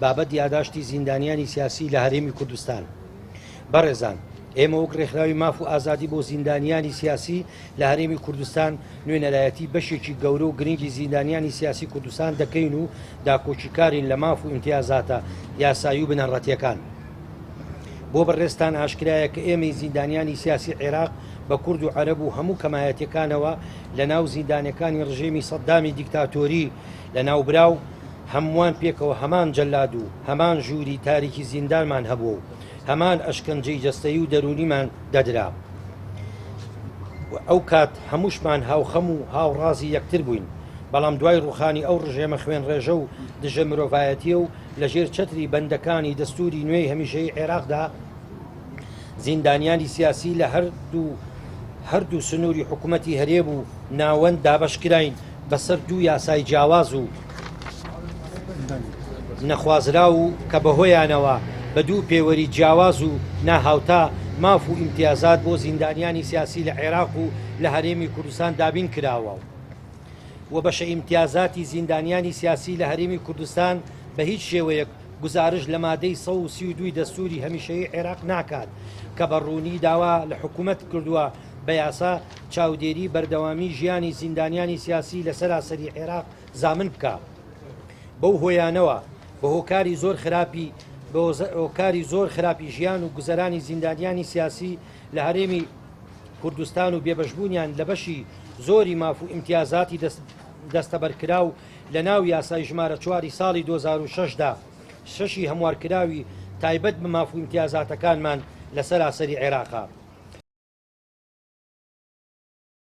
بابەت یاداشتی زیندانیانی سیاسی لە هەرێمی کوردستان. بەڕێزان، ئێمە وەک ڕێکخراوی ماف و ئازادی بۆ زیندانیانی سیاسی لە هەرێمی کوردستان نوێنەرایەتی بەشێکی گەورە و گرنگی زیندانیانی سیاسی کوردستان دەکەین و داکۆکیکارین لە ماف و ئیمتیازاتە یاسایی و بنەڕەتیەکان. بۆ بەڕێزتان ئاشکرایە کە ئێمەی زیندانیانی سیاسی عێراق بە کورد و عەرەب و هەموو کەمایەتیەکانەوە لە ناو زیندانەکانی ڕژێمی سەددامی دیکتاتۆری لە ناوبراو هەمووان پێکەوە هەمان جەلاد و هەمان ژووری تاریکی زیندانمان هەبووە و هەمان ئەشکەنجەی جەستەیی و دەروونیمان دەدرا و ئەو کات هەمووشمان هاوخەم و هاوڕازی یەکتر بووین، بەڵام دوای ڕووخانی ئەو ڕژێمە خوێنڕێژە و دژە مرۆڤایەتییە و لەژێر چەتری بەندەکانی دەستووری نوێی هەمیشەیی عێراقدا زیندانیانی سیاسی لە هەردوو سنووری حکومەتی هەرێم و ناوەند دابەشکراین بەسەر دوو یاسای جیاواز و نەخوازراو و کە بەهۆیانەوە بە دوو پێوەری جیاواز و ناهاوتا ماف و ئیمتیازات بۆ زیندانیانی سیاسی لە عێراق و لە هەرێمی کوردستان دابین کراوە و بەشە ئیمتیازاتی زیندانیانی سیاسی لە هەرێمی کوردستان بە هیچ شێوەیەک گوزارشت لە مادەی 132 ی دەستووری هەمیشەیی عێراق ناکات کە بە ڕوونی داوا لە حکومەت کردووە بە یاسا چاودێری بەردەوامی ژیانی زیندانیانی سیاسی لە سەراسەری عێراق زامن بکا. بەو هۆیانەوە بە هۆکاری زۆر خراپی بە هۆکاری زۆر خراپی ژیان و گوزەرانی زیندانیانی سیاسی لە هەرێمی کوردستان و بێبەشبوونیان لە بەشی زۆری ماف و ئیمتیازاتی دەستەبەرکراو لە ناو یاسای ژمارە چواری ساڵی 2006 دا شەشی هەموارکراوی تایبەت بە ماف و ئیمتیازاتەکانمان لە سەراسەری عێراقا.